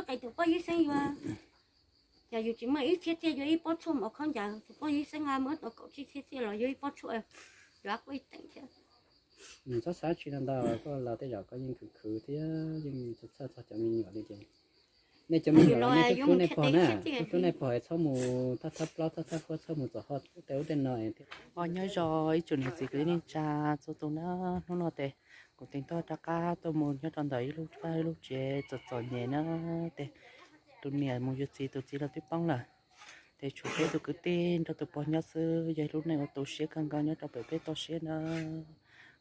Qe tus poj ywg xeeb yuav, yog yus tsis muaj ib txhiab txiaj yuav ib pob tshuaj mus ua khaub ncaws, tus poj ywg xeeb muab tau kaum tsib txhiab txiaj los yuav ib pob tshuaj, yuav kuj ib teem thiab. Nws txhob xav tsis tau ntau, koj los tej zaum koj yeej khwv khwv thiab yeej txhawj txog cov me nyuam li ces nej cov me nyuam los nej hlub nej pog na, hlub nej pog es txhob mus thab thab plaub thab thab kuab, txhob mus txog tej ub tej no. Os, nyob zoo ib tsoom niam txiv kwv tij neej tsa txhua tus na, hnub no ces kuv teev tog rov qab tuaj mus nyob rau ntawm ib lub vaj ib lub tsev txom txom nyem na, ces tus niam mus yuav txiv, tus txiv los twb poob lawm. Ces tshuav peb tus kwv tij nrog tus pog nyob xwb, yog ib lub neej uas tu siab kawg nkaus nyob rau pem peb toj siab na.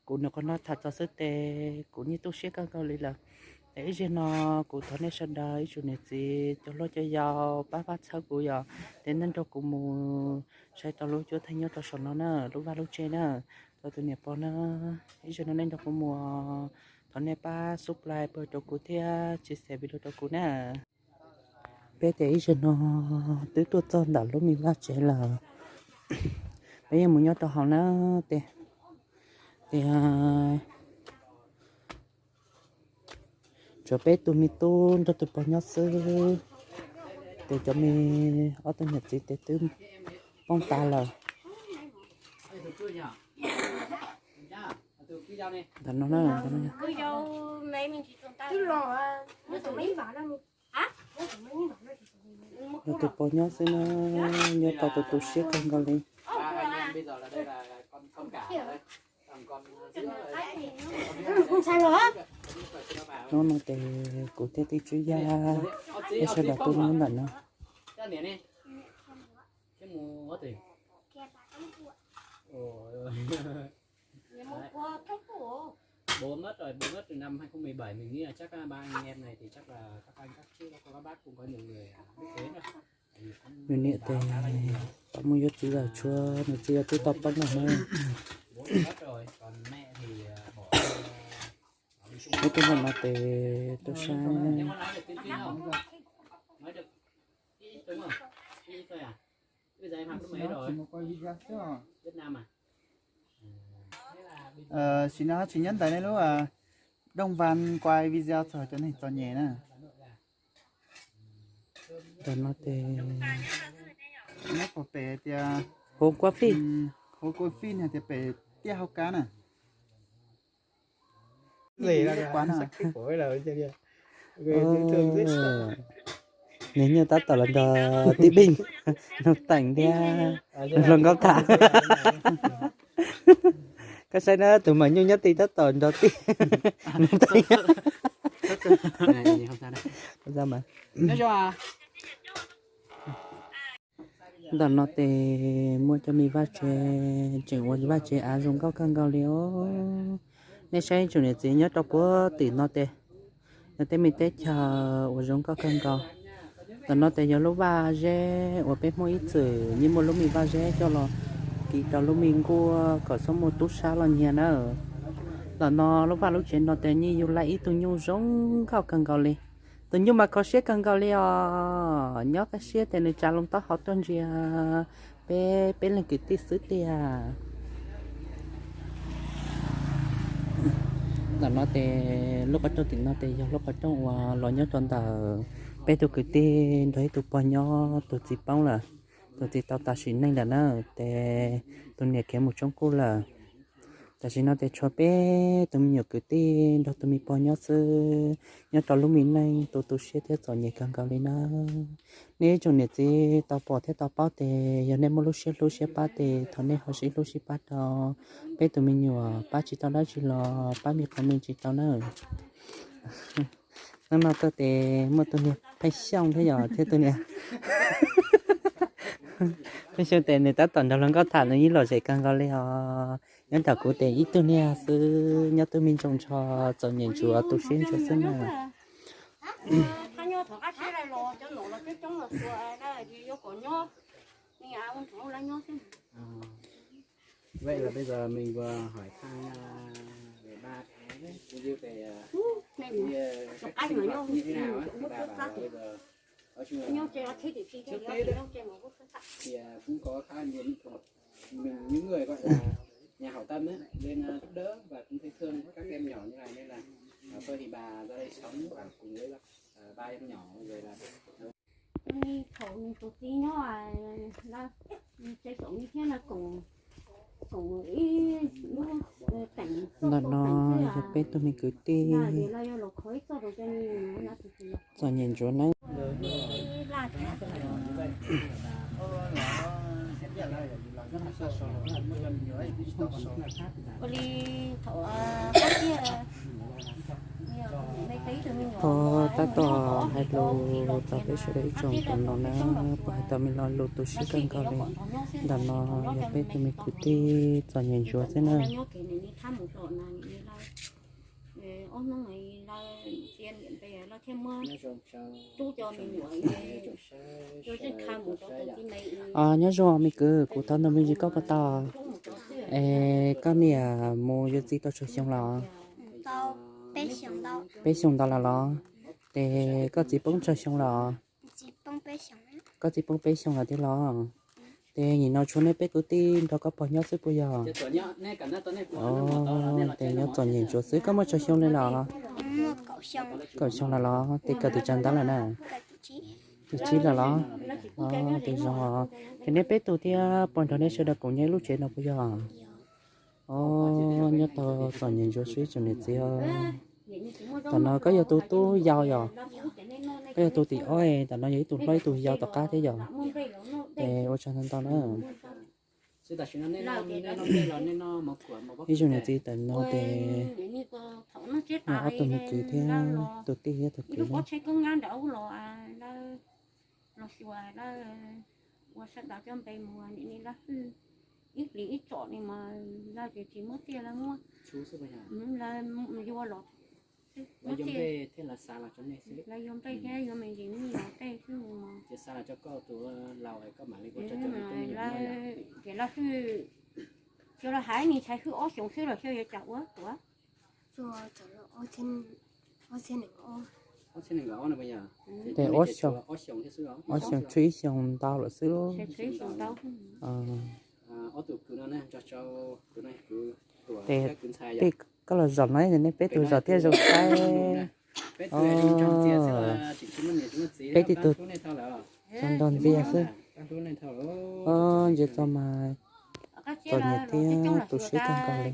Kuv nyuam qhuav hnov tham txog xwb ces kuv yeej tu siab kawg nkaus li lawm. Ces ib zaug no kuv thov nej sawv daws ib tsoom niam txiv cov hluas cov yau pab pab txhawb kuv, yog tej nej nrog kuv mus saib tau lub cuab theej nyob rau saum no na, lub vaj lub tsev na, rau tus niam pog na. Ib zaug no nej nrog kuv mus, thov nej pab subscribe rau kuv thiab share video rau kuv na. Peb ces ib zaug no twb tuaj txog ntawm lub me vaj tsev lawm, peb yuav mus nyob rau hauv na. Ces, ces tshuav peb tus me tub nrog tus pog nyob xwb, ces cov me ob tug niam txiv ces twb poob tas lawm. Ntawm no na, nrog tus pog nyob xwb na, nyob tau tu tu siab kawg nkaus li. Hnub no ces kuv thiab tij Tswb Yaj, peb sawv daws tuaj nyob ntawm no. Bốn mất rồi, bốn mất từ năm hai không mười bảy, mình nghĩ là chắc là ba anh em này thì chắc là các anh các chị, các cô các bác cũng có nhiều người biết đến rồi. Nws niam tes tau mus yuav txiv lawm, tshuav nws txiv twb tau poob lawm na. Peb tuaj ntawm no ces tuaj saib. Sim no tsis nyob ntawm nej lub Đông Văn quay video txog cov neeg txom nyem na. Ntawm no ces nyob puag pem tias Hồ Quang Phim, Hồ Quang Phim hais tias pem tiaj hauv kab na. Nws nyuj tab tom los nrog tij Pij Nug Teem thiab hluas nkauj tham. Koj saib na, tus maum nyuj nyob tid tab tom nrog tij Nug Teem. Ntawm no ces muaj cov me vaj tsev, tseem ua vaj tsev av zoo nkauj kawg nkaus li os. Nej saib tsoom niam txiv nyob rau puag tim no ces yog tej me teb chaws uas zoo nkauj kawg nkaus. Ntawm no ces yog lub vaj zeb uas peb Hmoob ib txwm yeej muaj lub me vaj zeb coj los kis rau lub me nkuaj kom txhob muaj tub sab los nyiag na. Ntawm no lub vaj lub tsev no ces yeej yug laij ib tug nyuj zoo nkauj kawg nkaus li. Tus nyuj mas kho siab kawg nkaus li os, nyob kaj siab ces nws tsa loo taub hau tuaj ntsia peb, peb leej kwv tij xwb tiag. Ntawm no ces lub qhov rooj tim no ces yog lub qhov rooj uas los nyob rau ntawm peb tus kwv tij nrog ib tug pog nyob, tus txiv poob lawm, tus txiv tau tas sim neej lawm na, ces tus niam khiav mus tsoob kuj lawm. Tam sim no ces tshuav peb tus me nyuam kwv tij nrog tus me pog nyob xwb, nyob rau lub me neej tu tu siab thiab txom nyem kawg nkaus li na. Nej ib tsoom niam txiv tau pom thiab tau paub ces yog nej muaj lub siab hlub siab pab ces thov nej ho sib hlub sib pab rau peb tus me nyuam, pab tsis tau dab tsi los pab me qhov me tsis tau na. Hnub no tuaj ces muaj tus niag Pheej Xyooj thiab yog thiab tus niag Pheej Xyooj ces nws tab tom nrog hluas nkauj tham, nws yeej lom zem kawg nkaus li os. Nyob ntawm kuv ces ib tug niag xwb, nyob twb me ntsoov ntsho, txom nyem ntsuav tu siab ntsuav xwb na. Vậy là bây giờ mình vừa hỏi thăm, à, về ba cái, ví dụ về, à, cái, à, cách sinh hoạt như thế nào á, thì bà bảo là bây giờ nói chung là trước Tết á, thì, à, cũng có khá nhiều những người gọi là nhà hảo tâm á, lên, à, giúp đỡ và cũng thấy thương các em nhỏ như này nên là, à, thôi thì bà ra đây sống, à, cùng với, à, Thaum nws tus txiv nyob, nws tsev xaum nws thiab no koom, koom ib lub teem, ntawm no yog peb tug me kwv tij txom nyem ntsuav nawb. Ua li thaum Qhov tab tom hais lus rau peb sawv daws ib tsoom ntawm no na, puas hais tau me lo lus tu siab kawg nkaus li. Ntawm no yog peb tus me kwv tij txom nyem ntsuav xwb na. Nyob zoo me kwv, kuv thov nug me ntsis koj puas tau, es koj niam mus yuav txiv tau tsawg xyoo los? Peb xyoos ntau lawm los? Ces koj txiv poob tsawg xyoo los? Koj txiv poob peb xyoos lawm thiab los? Ces nim no tshuav nej peb kwv tij nrog koj pog nyob xwb puas yog? Ces nyob txom nyem ntsuav xwb. Koj muaj tsawg xyoo li los? Kaum xyoo lawm los? Ces kawm twg tsav ntawv lawm na? Tus tsib lawm los? Ces zoo os. Ces nej peb tug thiab puas nrog nej sawv daws koom nyob ib lub tsev no puas yog? Os, nyob tau txom nyem ntsuav xwb tsoom niam txiv. Tam no koj yog tus tub yau yom? Koj yog tus tim ob, tam no yog ib tug hlob ib tug yau tom qab thiab yom? Ces ua tsaug ntau ntau na. Ib tsoom niam txiv, tam no ces ob tug me kwv thiab tus tij thiab tus kwv na. Los xyuas lawv ua sawv daws coj npe mus nim no lawv hwj ib hlis ib tsom ni mas lawv ces tsis muab tiaj lawv muab, lawv yuav los, lawv yuav nplej thiab yuav me ntsis nyiaj los tej xwb mas. Ces lawv hwj, ces lawv hwj, xyov lawv hais ib ntshai hwj ob xyoos xwb los xyov yuav cas ua tuav. Ces ob xyoos, ob xyoos tshuav ib xyoos ntau lawm xwb. Ces koj los zaum no nej peb tug zaum thiaj zoo saib. Peb tib tug tso nto ntxiag xwb. Ntsia txog mas txom nyem thiab tu siab kawg nkaus li.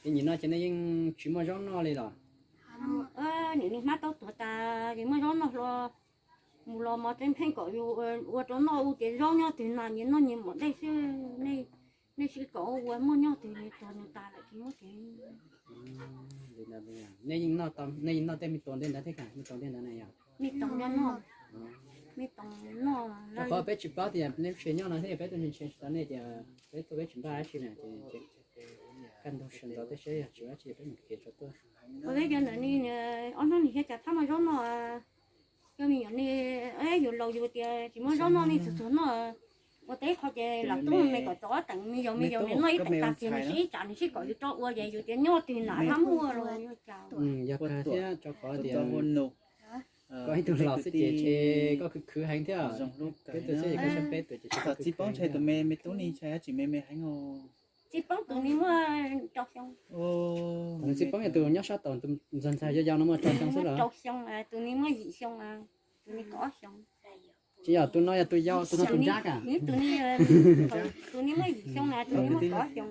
Ces nim no ces nej yeej tsis muaj zaub noj li los? Nim no hmab tau tuag tas ces muaj zaub noj hlo, mus los mov tseem pheej kom yus ua rau noj ua ces zaub nyob twg na nyias noj nyias mom dej xwb. Nej sib kom ua muaj nyob twg nws tuag nws tas lawm tsis muab ces. Nej yeej noj tej me tua ntej ntawd thiab, me tua ntej ntawd na yog? Me tua noj, me tua noj. Qhov peb tsis paub tias nej tsev nyob no thiab peb tuaj ntshe tsis tau nej tias peb tuaj peb tsis npaj dab tsi na ces kaj ntug sawv ntxov tej saib yog tsis muaj dab tsi peb mus kev tso tuaj. Ua peb cov ntawm ni ob hnub nim hiab cas txhob muaj zaub noj. Cov me nyuam ne, yus laus yus tias tsis muaj zaub noj nej txhua txhua noj. Ua teb qho ces lam tub me kom txov teem me yaus me yaus nws noj ib teem tag kiag nws sib tsam nws sib kom yus rau ua ces yus tias nyob twg nam hab muaj los yog cas. Yog kawg thiab, rau qhov tias koj ib tug laus xwb ces koj khwv khwv heev thiab. Peb tug xwb ces koj saib peb tus ces tsis poob ntshai tus me me tub ni ntshai dab tsi me me heev. Tsis poob tus ni muaj rau xyoo. Tus tsis poob yog tus nyob sab tod, tus ntxhais ntxhais yau yau no muaj rau xyoo xwb los? Rau xyoo, tus ni muaj yim xyoo, tus ni kaum ob xyoo. Tsis yog, tus no yog tus yau, tus no tus nrab ka. Tus ni muaj yim xyoo, tus ni muaj kaum ob xyoo.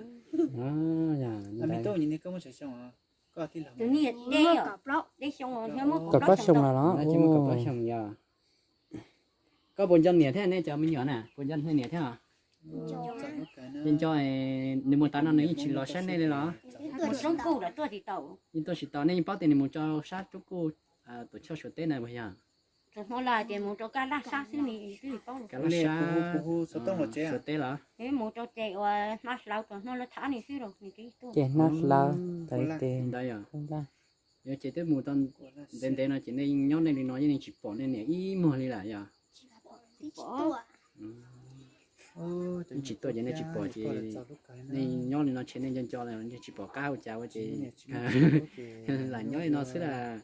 Tus ni deb, deb xyoo thiab muaj kaum plaub xyoo lawm los? Kaum plaub xyoo yog. Koj puas nco niam thiab nej cov me nyuam na, puas nco nej niam thiab? Nco, nws mus tas no nws yeej tsis los saib nej li los? Yeej tuaj tsis tau, nej yeej paub tias nws mus rau sab rub kuj tuam choj Suav teb na puas yog? Txog hnub lawm tias mus rau Kab Laj Sab xwb ne, twb tsis paub. Kab Laj Sab, Suav teb los? Mus rau ces uas Hnab Hlawv, txog hnub lawv thab ne xwb los nws twb tuaj. Ces Hnab Hlawv, ntawd ces, yog ces twb mus tau ntev ntev no ces nej yeej nyob nej li no yeej tsis pom nej niam ib muag li lawm yog? Yeej tsis tuaj ces nej tsis pom ces nej nyob li no ntshe nej nco nco li, nej tsis pom qab ua cas ua ces lam nyob li no xwb las.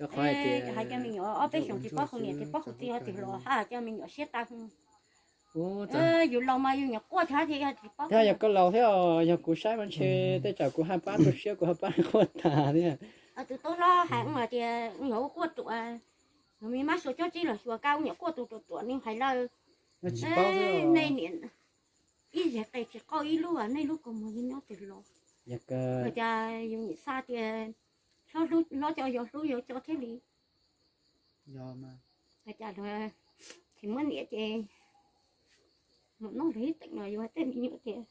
Rau qhov hais tias hais cov me nyuam ob peb xyoos tsis paub hu niam tsis paub hu txiv, ho twg los hais cov me nyuam siab tag. Yus laus mas yus nyuam quaj thiab thiaj yog tsis paub. Thiab yog koj laus thiab os, yog kuv saib mas ntshe tej zaum kuv haj pab tu siab, kuv haj pab quaj tas thiab. Tus tub hlob hais ua tias yog ua quaj ruam, yog me mab sua cob tsib los xyuas kab ua nyuam quaj tus ruam ruam ni hais lawm. Nej niam ib zes qe tsis qauj ib lub, nej lub kua muag yeej nyob twg los? Ua cas yus niam xav tias hlob cov yog hlub yus cov thiaj li. Ua cas luag tsis muab niam ces mus noj luag ib teem no yus tej me nyuam tias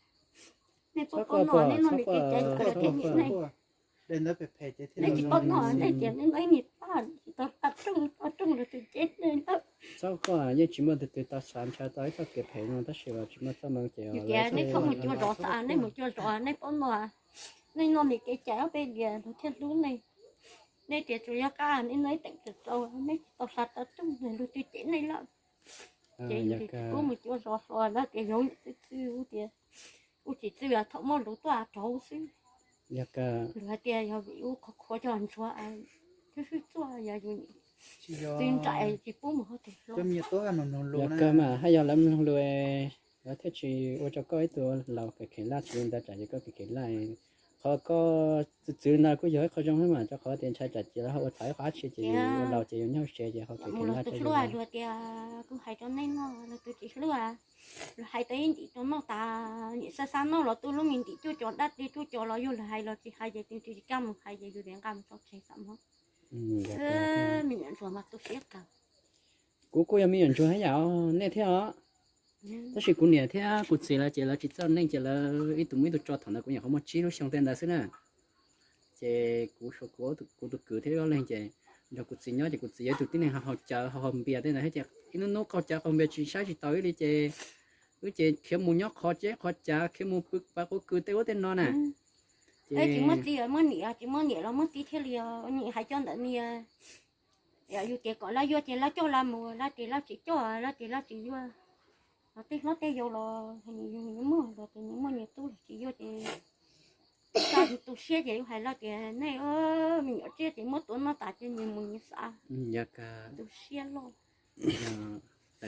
nej paub paub no nej noj li kev cai thiab niam nej. Nej tsis paub no nej tias nej noj ib niag paj tsis tau paj rooj, paj rooj luag tus ceb nej lawm. Txhob koj yeej tsis muaj tus twg tau xav ntshaw tau ib txoj kev phem no tab sis los tsis muaj txoj hmoo ces tias nej txhob mus cuag zov xav nej mus cuag zov nej paub no. Nej noj li kev cai ob peb dias luag thiaj hlub nej. Nej tias tsuas yog qab nej noj ib teem tsis tau, nej tsis tau xav tau rooj luag tus ceb nej lawm. Ces yus tsis pub mus cuag zov hlo lawm tias yog txwj txwj tias ua tsis txwj thaum muaj lus tuaj rauv xwb. Luag hais tias yog vim ua qhov qhuav cog ntsuag twb swb txuaj yog yus txwv nraim tsis pub mus hauv tes hlo. Yog kawg mas haj yog lawv mloog lus, lawv thiaj tsis ua rau koj ib tug laus kev kheev laj tsis li ntawd tsam ces koj kev kheev laj. Qhov koj txwv txwv ntawd kuj yog ib qho zoo thiab mas rau qhov tias ntshai tsam ces lawv ho ua txhaum ib qho dab tsi ces yus ua laus ces yus nyob tsev ces ho kev kheev laj tsis zoo. Luag tias kuv hais rau nej noj luag tus tsis hlub, luag hais tau ib ntim rau noj tas, niam xav xav noj los tu lub me ntim cuaj cov dab tsi cuaj cov los yog luag hais los tsis hais ces tsis tsis kaj mus hais ces yus tias nqa mus tso tseg xam mog. Me nyuam ntsuag mas tu siab kawg. Kuv kuj yog me nyuam ntsuag ib yam nej thiab os. Tab sis kuv niam thiab kuv txiv lawv ces lawv tsis txawj neej ces lawv ib tug muaj ib tug tso thaum ntawd kuv nyuam qhuav muaj tsib lub xyoo tej ntawd xwb na. Ces kuv, kuv tus kwv thiab ob leeg ces nrog kuv txiv nyob ces kuv txiv yog ib tug tib neeg haus cawv haus npias tej ntawd thiab ces ib hnub hnub qaug cawv qaug npias tsis saib tsis taus ib li ces wb ces khiav mus nyob qhov tsev qhov chaw khiav mus pw pav quav kws tej ub tej no na. Ces tsis muaj txiv muaj niam, tsis muaj niam los muaj txiv thiaj li os. Niam hais coj ntawm niam, yus tias kom lawv yuav ces lawv coj lawv mus, lawv tias lawv tsis coj, lawv tias lawv tsis yuav. Los tej hlob tej yau los nws muaj los ces nws muaj nyias tub los tsis yuav ces tu siab ces yus hais lawv tias nej me nyuam tsiab ces muab tuav noj tas ces nyias mus nyias xav. Tu siab loj.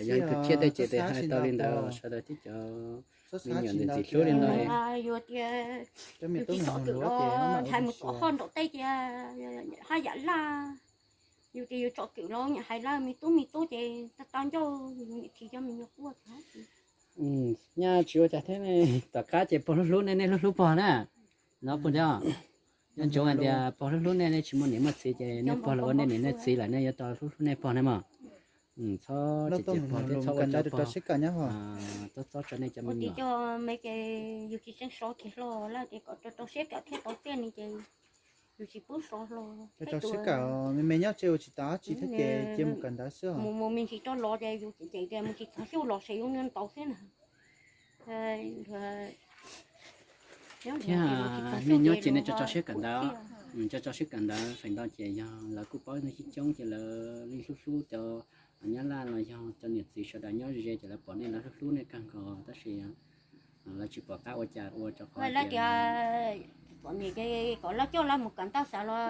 Yog ib tug tshiab tej ces tes hais tau li ntawd sawv daws tib cov me nyuam ntxim hlub li no. Yus tias yus tsis tom twm los ntshai mus tom hoj nraum tej cia, haj yam laj. Yus tias yus tsom kwm los niam hais lawv me tub me tub ces tau ncauj, yus niam tsis coj me nyuam quaj. Nyaj tsis ua cas thiab, tom qab ces pog hlub hlub nej, nej hlub hlub pog na. No puas nco? Nco ntsoov hais tias pog hlub hlub nej, nej tsis muaj niam muaj txiv ces nej pog los ua nej niam nej txiv lawm, nej yuav tau hlub hlub nej pog na mog. Txhob tsis ciam pog thiab txhob ua cov pog txob txob rau nej cov me nyuam. Yus tsis tseem sov kiag hlo lawm tias kom rau rau siab kam thiab tau txiaj ni ces yus tsis pub sov hlo. Rau siab kam me me nyob tsev ua tsis tas tsi thiab ces cia mus kawm ntawv xwb. Mus mus me ntsis rau los ces yus tseem tias mus tsis txog xyuj los ces yus ntaus xwb na. Thiab nej nyob ces nej tso tso siab kawm ntawv, tso tso siab kawm ntawv feem ntau ces yog lawv kuj paub nej coob coob ces lawv li hlub hlub cov nyab laj los yog cov niam txiv sawv daws nyob ze ces lawv pom nej lawv hlub hlub nej kawg nkaus tab sis lawv tsis pom qab ua cas ua rau qhov tias kom lawv coj lawv mus kawm ntawv xav los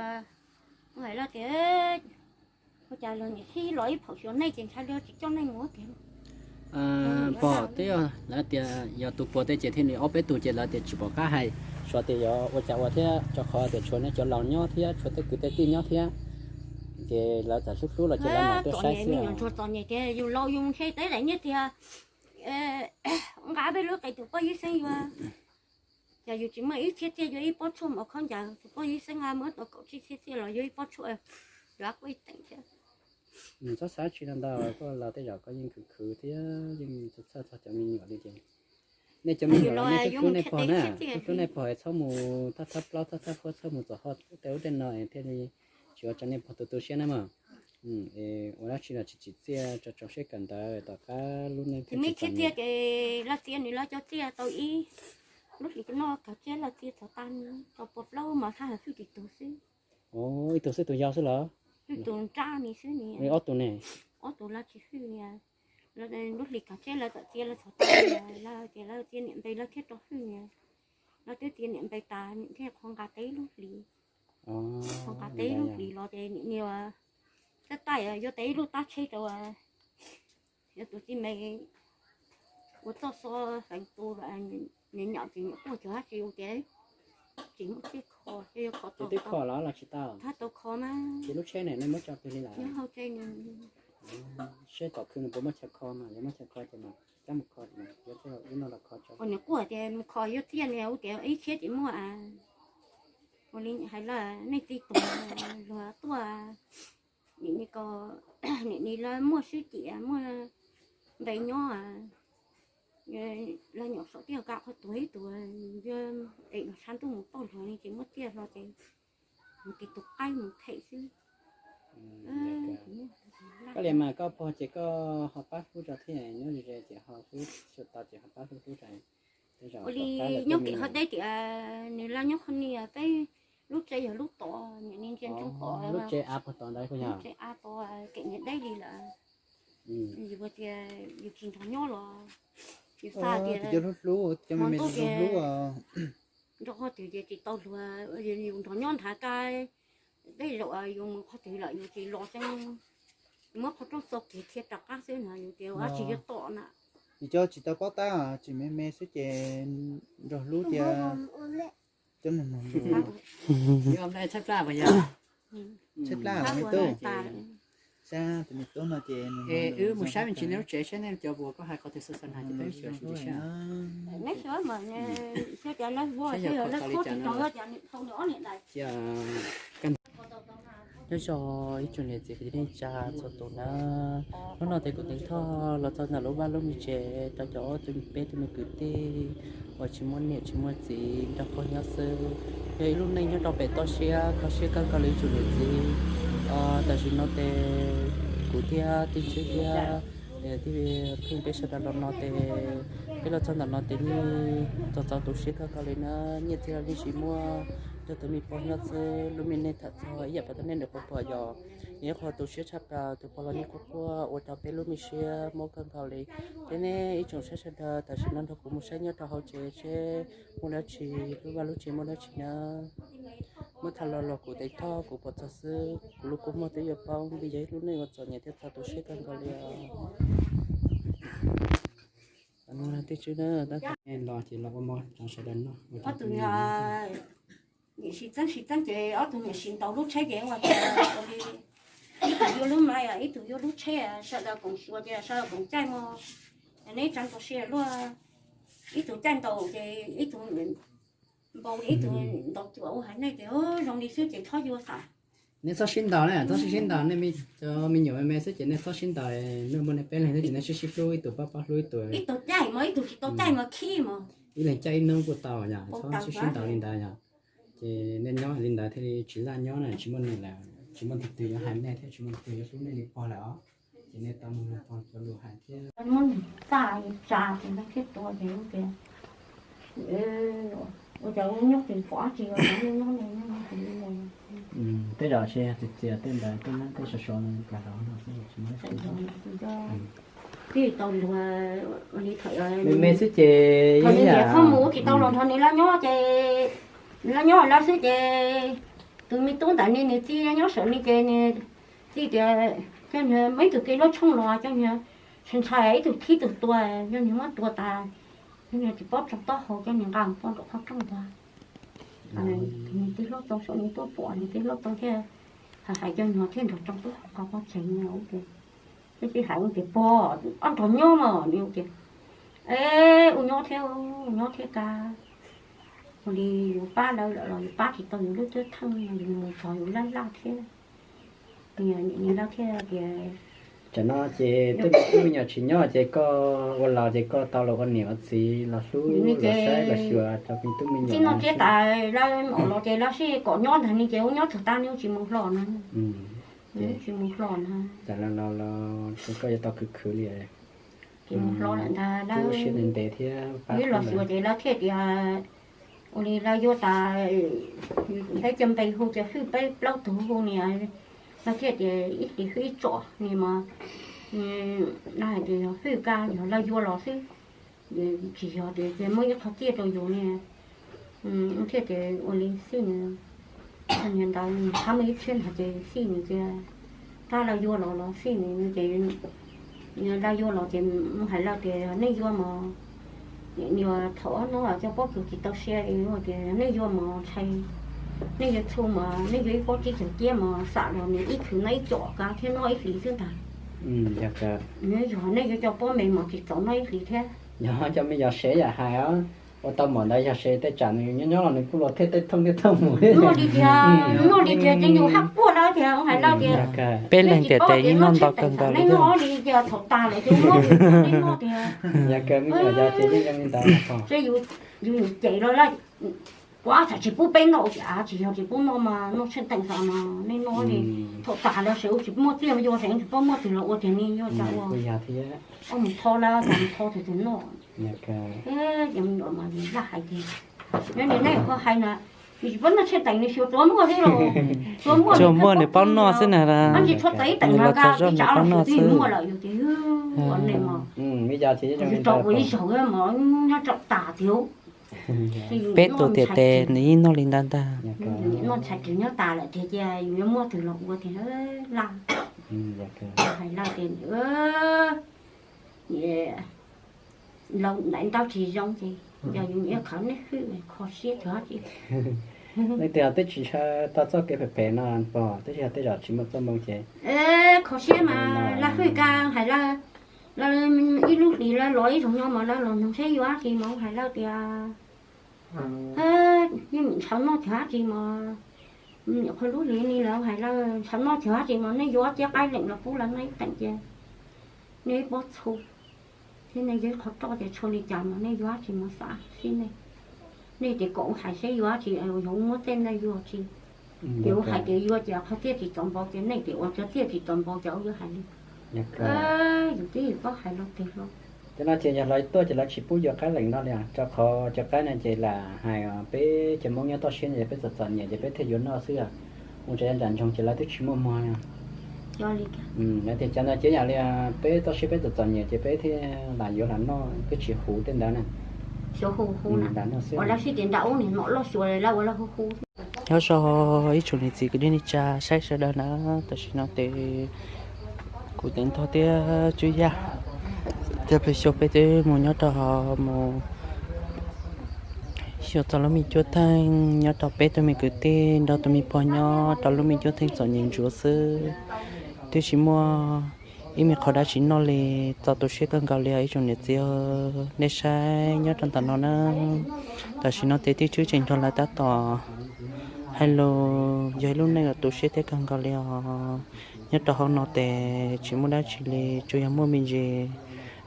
hais lawv tias ua cas los niam xib los ib phaum xyuas nej ces ntshai li tsis coj nej mus tiag. Pog twb yog lawv tias yog tus puas tej ces thiaj li ob peb tug ces lawv tias tsis pom qab hais, xyov tias yuav ua cas ua thiab rau qhov tias tshuav nej cov laus nyob thiab tshuav tej kwv tej tij nyob thiab ces lawv txawm hlub hlub los ces lawv mam tuaj saib xwb. Txom nyem tias yus laus yus ntshe teb daim niag tiag nqa peb lub qe tus poj ib xeeb yuav. Yog yus tsis muaj ib txhiab txiaj yuav ib pob tshuaj mov khaub ncaws, tus poj ib xeeb nqa muab tau kaum tsib txhiab txiaj los yuav ib pob tshuaj, yuav quaj ib teem thiab. Txhob xav tsis ntau ntau, koj los tej zaum koj yeej khwv khwv thiab yeej txhawj txhawj txog cov me nyuam li ces nej cov me nyuam los nej hlub hlub nej pog na, hlub hlub nej pog txhob mus thab thab plaub thab thab puab, txhob mus txom hoj tej ub tej no thiaj li tsis ua rau nej pog tu tu siab na mog. Ua dab tsi los tsis tsim txiaj, tso tso siab kawm ntawv tom qab lub neej txiaj ces lawv txiav nws lawv cov txiaj tau ib lub hlis no kawg txiav lawv txiav txog tas nws tau pua plaub mas thab hwj tsis tug xwb. Ib tug xwb tus yau xwb los? Hwj tus nrab ni xwb ni. Ob tug ne? Ob tug lawv tsis hwj ni. Lub hlis kawg txiav lawv txawm txiav lawv txog tas lawv ces lawv txiav niam npe lawv thiaj rau hwj ni. Lawv twb txiav niam npe tas niam thiaj qhuav nqa teb lub hlis. Qhuav nqa teb lub hlis los ces niam niag tab tais yuav teb ib lub tab tsheb rau yog tus txiv me ua txoj xo feem tus niam nyom ces nyuam quaj cog dab tsi ua tias Tsis muaj txiaj kho, twb kho los los tsis tau. Thab tau kho mas. Ces lub tsheb ne nej muab tso pem li lawm? Nyob hauv tsev no. Seb tom khw nws puas muaj chaw kho mas, yog muaj chaw kho ces mas coj mus kho, yuav txiaj ub no los kho tso. Ua nws quaj tias mus kho yuav txiaj ne, ua tias ib txhiab tsis muaj. Ua li hais lawm nej txiv tuag luag tuaj, nim ni ko, nim ni lawv muaj swb tias muaj npe nyob, lawv nyuam saum tiaj kav qhov tuag ib tug, es los sab ntuj mus pauj luag li ces muab txiaj hlo ces mus tis tus qaib mus them xwb. Koj li mas koj pog ces koj ho pab hlub tso thiab, nyob ze ze ces ho hlub, xyuas tau ces ho pab hlub hlub tso. Ua li nyob tim hov teb tias nws laj nyob qhov ni, peb lub tsev yog lub tod, nim ni ntsia ntsoov kom lub tsev av puag tod ntawd, lub tsev av tod kem niam deb li lawm. Yus tias yus tsis nrog nyob los yus xav tias hlub hlub, cov me me hlub hlub nrog qhov twg ces tsis tau luag, yus nrog nyob nrhav kab, tej zaum yus mus qhov twg lawm yus tsis los xeeb, muab qhov rooj xo kiag thiab rov qab xwb no yus tias ua tsis yuav tom na. Yus cov tsis tau paub tab tsis me me xwb ces nrog hlub tias cov nug nug tshaib plab, tshaib plab me tub. Sab tus me tub no ces wb mus saib me ntsis nej lub tsev saib nej cov vuas koj hais qhov twg xav xav hais ces peb sib ntsib saib. Nyob zoo ib tsoom niam txiv kwv tij neej tsa txhua tus na. Hnub no ces kuv Teev Thoj los txog ntawm lub vaj lub me tsev rau cov ob tug peb tug me kwv tij uas tsis muaj niam tsis muaj txiv nrog pog nyob xwb. Yog ib lub neej nyob rau pem toj siab kho siab kawg nkaus li ib tsoom niam txiv. Tam sim no ces kuv thiab Tij Ntswb thiab Tij Pheej peb sawv daws los no ces peb los txog ntawm no ces yeej txaus txaus tu siab kawg nkaus li na. Nyiaj txiag los yeej tsis muaj, nrog tus me pog nyob xwb. Lub me neej tham txog ib yam pom tau nej ntawm pog pom yog ib qho tu siab tshaj plaws, tus pog los yeej quaj quaj ua rau peb lub me siab mob kawg nkaus li. Thiab nej ib tsoom saib sawv daws tam sim no nrog kuv mus saib nyob rau hauv tsev seb muaj dab tsi, lub vaj lub tsev muaj dab tsi na. Muab tham los los kuv Teev Thoj kuv pom txog xwb, kuv lub kua muag twb yuav poob vim yog ib lub neej uas txom nyem thiab txaus tu siab kawg nkaus li os. Los ces los ua mov rau sawv daws noj. Ob tug niam sib txeeb sib txeeb ces ob tug niam sib ntaus lub tsheb ces ua cas ib tug yuav lub maiv, ib tug yuav lub tsheb, sawv daws koom suav ces sawv daws koom caij mog. Neb tsa ntaus sia luaj, ib tug caij ntaus ces ib tug npau li ib tug ntaus cuam ua haiv neeg ces zoo li xwb ces txhob yuav xav. Nej txhob sib ntaus na, txhob sib sib ntaus, nej cov me nyuam me me xwb ces nej txhob sib ntaus, nej muaj nej peb leeg xwb ces nej sib sib hlub, ib tug pab pab hlub ib tug. Ib tug caij mog, ib tug tsis tau caij mos khib mos. Ib leeg caij ib noob kuj tau yom, txhob sib sib ntaus li ntawd yom. Ces nej nyob li ntawd thiaj li tsis laj nyob na, tsis muaj neeg lawm, tsis muaj tus twg yuav hais nej thiab tsis muaj tus twg yuav hlub nej li pog lawm os. Ces nej tau mloog pog cov lus hais thiab. Muab nws txaj tsa ces nws thiaj tuag ces tias, ua cas ua nyob ces pom dab tsi ua nyob nyob nyob nyob nyob. Tej zaum tsis yog txias txias tej ntawd, tej nab tej sov sov no ka hov no xwb tsis muaj dab tsi. Tij tau luag li thaum me me xwb ces thaum nws niam qhuab mus ua tsis tau los nrog nws laj nyob ces nws laj nyob lawm xwb ces tus me tub ntawm ni nws txij nyob saum ni ces nws txij tias coj nws muaj ib tug kev luab tshooj los coj nws ntshai ntshai ib tug thib tug tua, coj nws muab tua tas, coj nws tsis paub tso taub hau coj nws nqa mus pov nram qhov rooj ntag. Nws tij hlob Txoov saum nws tuaj pom nws tij hlob Txoov thiaj hais hais coj nws thiaj nrog Txoov tuaj qhov pob tsev no ua ces thiaj sib hais ua tias pog, ob nrog nyob mas nws ua tias, e, ua nyob thiab, ua nyob thiab kab, ua li yus pab lawv lawm los yus pab tsis tau yus lub teb theej, yus mus txog yus laj laj thiab. Nws lawv thiaj tias, tam no ces tej me tub me nyuam tsis nyob ces koj ua laus ces koj tau los ua niam ua txiv los hlub los saib los xyuas rau me tub me nyuam. Txij no txiav tas lawv mam los ces lawv sib kom nyob ntag ni ces ua nyob txog tas nws tsis mus hlo na. Tsis mus hlo na. Tam no los ces koj yuav tau khwv khwv li. Tsis mus hlo lawm ntag lawv. Siab ntev ntev thiab pab los xyuas ces lawv thiaj tias, ua li lawv yuav tas, lawv cov npe hu cov hwj peb plaub tug hu niam, lawv thiaj tias ib tis hwj ib tsom ni mas, lawv hais tias yog hwj kab yog lawv yuav los xwb, tsis yog tias muab ib qho txiaj rau yus ni. Thiaj tias ua li xij nws, niag ntawd nws qhab muaj ib txhiab nrog ces xij nws tias tab lawv yuav los los xij nws ces lawv yuav los ces mus hais lawv tias nej yuav mas Thaum ob hnub cov pob kws tsis tau siav, tias nej yuav mos ntshai, nej yuav txhu mos, nej yuav ib pob tsib caug ciab mos, xam los nws ib khwv no ib com kav thiab noj ib hlis xwb ntag. Yog nej yuav cov pob me mos tsis txaus noj ib hlis thiab. Yog cov me yog sev yam hais os, ua tau mos ntawd yog sev tej tsam nws nyob nyob los nws kuj los thiaj tej thooj thiaj thooj mus. Noj li tiag, noj li tiag ces yus hab quaj lawm tiag, hais lawm tias peb leeg tiam tes yeej noj ntau kawg nkaus li. Noj li tiag thaum tas lawm ces muab li tiag. Yog kawg me nyuam yog ces yeej zoo li ntawd. Yus ces los lawm, kuv ab txhais tsis pub peb noj, ces av tsis yog tsis pub noj mas noj tsheej teem xav mas nej noj li. Thaum tas lawm sawv tsis muaj tiaj yuav, sawv tsis pub muaj twg los ua tiag ne, yuav cas ua. Mus tho lawm, mus tho twg twg noj. Ces me nyuam mas yus laj hais tias, nyob li nej kho hais na, nws tsis pub noj tsheej teem, nws xyuas tuav muaj xwb los. Tsuas muaj nws paub noj xwb na. Ab tsis txhob txais ib teem mas koj tsis txav los xyuas twb muaj lawm yus tias, ua nej mas. Yus tau ua ib zaug mas nyob rau tas tiag. Peb tus tiam tes nws yeej noj li ntawd ntag. Noj ntshai twg nyob tas lawm tiag, cia yus yuav muaj twg los ua tiag laj. Hais lawm tias, laus ntaim ntau tsis zoo ces yog yus yuav khawv nej hwj kho siab tsis. Nej tias twb tsis ntshaw tau txoj kev phem phem no pog, twb tsis yog tej zaum tsis muaj txoj moo ces kho siab mas laj hwj kab hais lawm, lawv ib lub hlis lawv los ib zaug nyob mas lawv los nug seb yuav dab tsi mas hais lawm tias yeej ntshaw noj cog dab tsi mas, nyuam qhuav lub hlis ni lawv hais lawm ntshaw noj cog dab tsi mas nej yuav cia qaib leem los pub lawv noj ib teem cia, nej ib pob txhu thiab nej yuav ib qho roj ces tshuav li cas mas nej yuav dab tsi mas xav xij nej. Nej tias kom hais seb yuav dab tsi, yog muab tej ntawd yuav tsi. Ces ua hais tias yuav ces qhov txiaj tsis txaus npaum ces nej tias ua cov txiaj tsis txaus npaum ces ua yuav hais li. Yus twb yus paub hais los twg los. Cov no ces yog lawv tuaj ces lawv tsis pub yuav qaib leem no li, rau qhov cov qaib no ces lam hais peb cov Hmoob nyob toj siab ces peb txom txom nyem ces peb thiaj yuav noj xwb. Ua tsav yam ntsam ntsoog ces lawv twb tsis muaj muag. Lawv tias cov ntawd ces yam li peb toj siab peb txom txom nyem ces peb thiaj lam yuav lam noj, twb tsis huv tej ntawd na. Lam noj xwb. Nyob zoo ib tsoom niam txiv kwv tij neej tsa saib sawv daws na, tam sim no ces kuv Teev Thoj thiab Tswb Yaj thiab peb xyoo peb twb mus nyob rau mus xyuas txog lub me cuab theej nyob rau peb tug me kwv tij nrog tus me pog nyob rau lub me cuab theej txom nyem ntsuav xwb. Twb tsis muaj ib me qhov dab tsi noj li, txaus tu siab kawg nkaus li os ib tsoom niam txiv. Nej saib nyob rau ntawm no na, tam sim no ces tij Tswb tseem nrog lawv tab tom hais lus, yog ib lub neej uas tu siab thiab kawg nkaus li os. Nyob rau hauv no ces tsis muaj dab tsi li, tsuas yog muaj me ntsis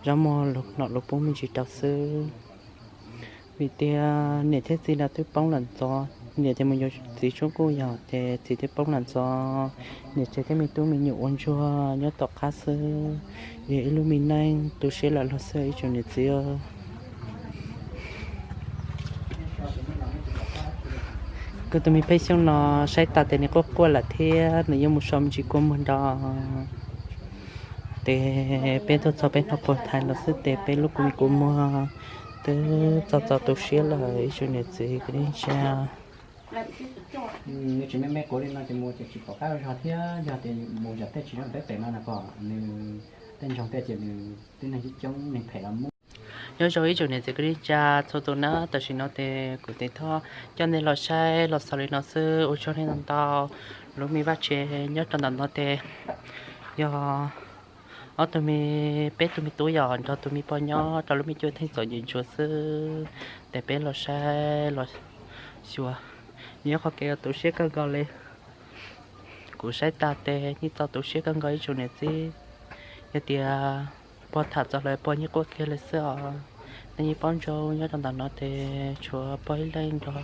zaub mov los pub me ntsis rau xwb. Vim tias niam thiab txiv lawv twb poob lawm ntxov, niam ces mus yuav txiv tsub kuj yog ces txiv twb poob lawm ntxov, niam tsev thiab me tub me nyuam ua ntsuag nyob tom qab xwb. Yog ib lub me neej tu siab lawm los xwb ib tsoom niam txiv. Kuv tus me pheej xyooj no saib tas ces nws quaj quaj lawm thiab nws yuav mus so me ntsis kua muag nrog. Ces peb tuaj txog peb hnov quas thaiv los xwb ces peb lub kua muag twb txaus txaus tu siab lawm ib tsoom niam txiv kwv tij neej tsa. Nws tsis me me kuv li no ces mus ces tsis pom qab zog thiab, yog tias mus zam tej tsis zoo peb pem no na pog, nws tej ntsoog tej ces nws tib neeg coob coob neeg phem los muaj. Nyob zoo ib tsoom niam txiv kwv tij neej tsa txhua tus na, tam sim no ces kuv Teev Thoj coj nej los saib los xaus li no xwb, ua tsaug nej ntau ntau. Lub me vaj tsev nyob rau ntawm no ces yog ob tug me, peb tug me tub yog nrog tus me pog nyob rau lub me cuab theej txom nyem ntsuav xwb. Ces peb los saib los xyuas, nyob qhov kev uas tu siab kawg nkaus li. Kuv saib tas ces yeej txaus tu siab kawg nkaus ib tsoom niam txiv. Yog tias pog tham txog lawv pog yeej quaj kiag li xwb os. Nej yeej paub ntsoov nyob rau ntawm no ces tshuav pog ib leeg nrog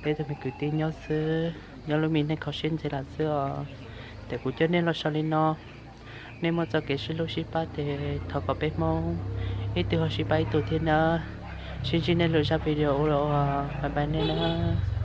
peb tug me kwv tij nyob xwb, nyob lub me neej kho siab ntxiv lawm xwb os. Ces kuv coj nej los saum li no, nej muaj txoj kev sib hlub sib pab ces thov kom peb Hmoob ib tug ho sib pab ib tug thiab nawb. Sib ntsib nej lwm zaj video ua, bye bye nej nawb.